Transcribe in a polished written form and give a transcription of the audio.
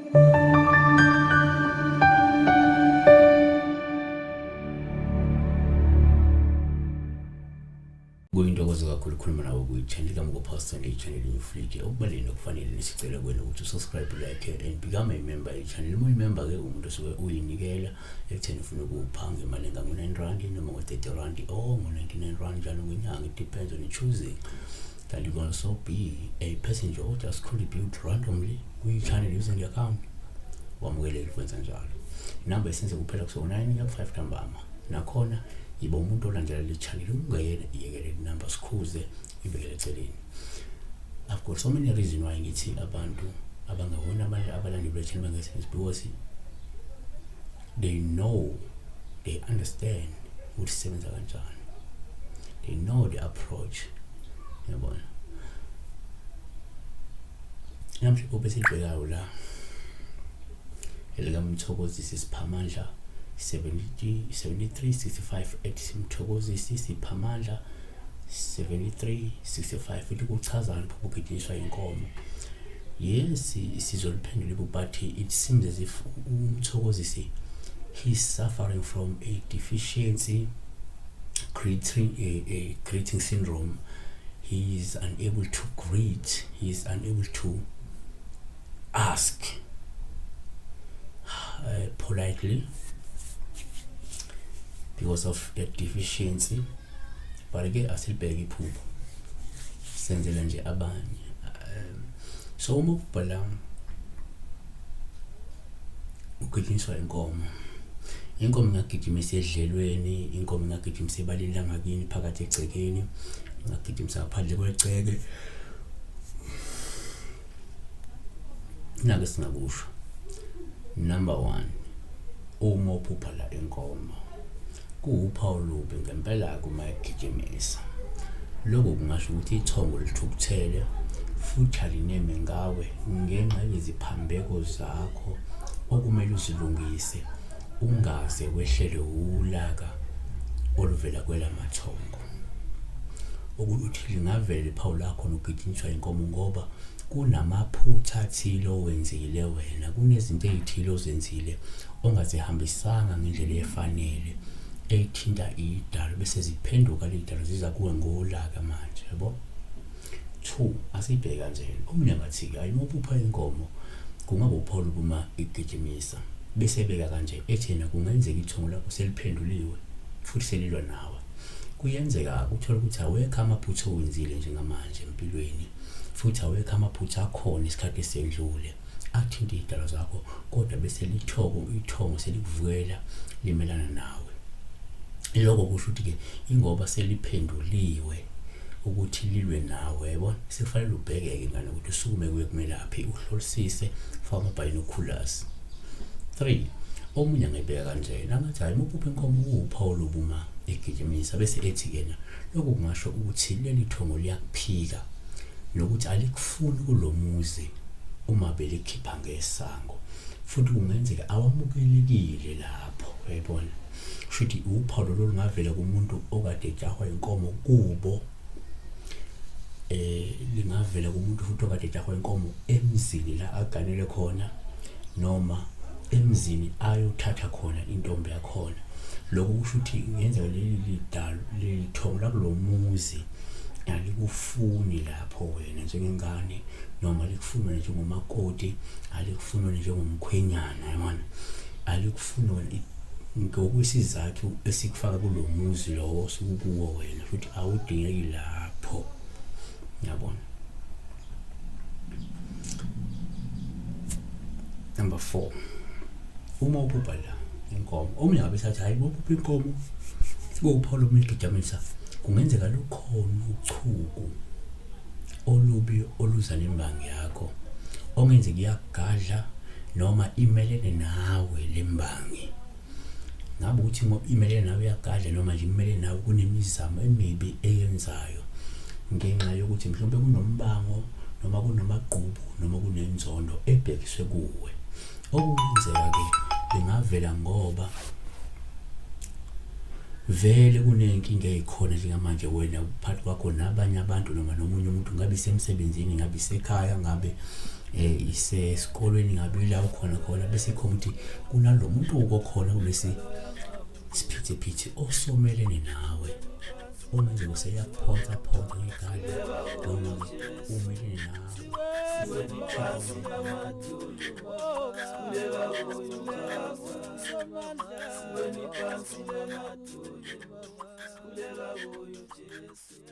Kuyintokozo kakhulu ukukhuluma nawe kwi-channel kaMukopastor ne-channel Newfleet. Okubalulekile nokufanele nesicela kuwena ukuthi usubscribe, like and become a member ye-channel. Uma uyimember ke umuntu osuke uyinikela ekutheni ufuna ukupha ngemali engango-9 rand noma ngo-30 rand or ngo-99 rand njalo ngenyanga. It depends on your choosing. That you can also be a passenger or just contribute randomly kwi-channel using the account. Wamukeleke ukwenza njalo. Inamba esenze kuphela kusuka 9 kuya ku-5 ntambama. Nakhona yiba umuntu olandela le channel, ungayena iyekele le number sikhuze ibekele eceleni. I've got so many reasons why ngithi abantu abangewona abalandeli be channel bangesenzi, because they know, they understand ukuthi sisebenza kanjani, they know the approach, yabona. Namhlanje iphupho esilibhekayo la elikaMthokozisi Siphamandla 70 7365 ethi Mthokozisi Siphamandla 7365 futhi kuchazani phupho ugijinyiswa inkomo? Yes, sizoliphendula iphupho, but it seems as if uMthokozisi, he's suffering from a deficiency greeting, a greeting syndrome. He is unable to greet, he is unable to ask politely because of the deficiency. But ke asilibheke iphupho, senzele nje abanye. So uma ubhala ugijinyiswa inkomo, inkomo ingagijimisa edlelweni, inkomo ingagijimisa ebaleni langakini, phakathi egcekeni, ingagijimisa ngaphandle kwegceke. Nake singakusho, number one, uma uphupha la inkomo, kuwuphawu lubi ngempela uma igijimisa. Lokhu kungasho ukuthi ithongo lithukuthele futhi alineme ngawe ngenxa yeziphambeko zakho okumele uzilungise, ungaze wehlelwe wulaka oluvela kwelamathongo. Ukuthi lingavela iphawu lakho nokugijinyiswa inkomo ngoba kunamaphutha athile owenzile wena, kunezinto ey'thile ozenzile ongazihambisanga ngendlela efanele ey'thinta idalo, bese ziphenduka ley'dalo ziza kuwe ngolaka manje, yabo. Two, asibheke kanjena. Omunye angathi-ke hayi, uma uphupha inkomo kungaba uphawu lokuma igijimisa, bese ebeka kanje ethi yena kungenzeka ithongo lakho seliphenduliwe futhi selilwa nawe. Kuyenzeka uthola ukuthi awekho amaphutha owenzile njengamanje empilweni, futhi awekho amaphutha akhona isikhathi esendlule athinta iy'dalo zakho, kodwa bese lithoko ithongo selikuvukela limelana nawe. Lokho kusho ukuthi-ke ingoba seliphenduliwe ukuthi lilwe nawe, yabona, sekufanele ubheke-ke ngane ukuthi usukume kuye kumelaphi, uhlolisise, ufake ama-binoculars. Three, omunye angayibeka kanjena, angathi hhayi, uma uphupha inkomo kuwuphawu lobuma igijimisa, bese ethi kena lokhu kungasho ukuthi leli thongo liyakuphika nokuthi alikufuni kulo muzi uma belikhipha ngesango, futhi kungenzeka awamukelekile lapho, uyayibona. Kusho ukuthi uphawu lolu lungavela kumuntu okade ejahwa inkomo kubo, lingavela kumuntu futhi okade ejahwa inkomo emzini la aganele khona, noma emzini ayothatha khona intombi yakhona. Lokho kusho ukuthi kungenzeka leli lidalo, leli thongo lakulo muzi alikufuni lapho wena njengengane, noma alikufuni wena njengomakoti, alikufuni wena njengomkhwenyana, yabona, alikufuni wena ngokwesizathu esikufaka kulo muzi lowo osukukuwo wena, futhi awudingeki lapho, yabona. Number four, uma uphupha la inkomo, omunye ngabe sathi hayi, uma uphupha inkomo kuwuphawu lomunye igijamisa, kungenzeka lukhona uchuku olubi oluza nembangi yakho ongenzeka iyakugadla noma imelene nawe le mbangi. Ngabe ukuthi ngoba imelene nawe iyagadla, noma nje imelene nawe kunemizamo emibi eyenzayo ngenxa yokuthi mhlawumbe kunombango noma kunomagqubu noma kunenzondo ebhekiswe kuwe. Okungenzeka-ke lingavela ngoba vele kuney'nkinga ey'khona njengamanje wena phakathi kwakho nabanye abantu noma nomunye umuntu, ngabe isemsebenzini, ngabe isekhaya, ngabe Isesikolweni ngabe la ukhona khona, bese ikhomba ukuthi kunalo muntu okhona kulesi siphithiphithi osomelene nawe, omenze useyakuphonsa phonsa ngegala noma umelene nawe. Sikhuleka kuyo Jesu.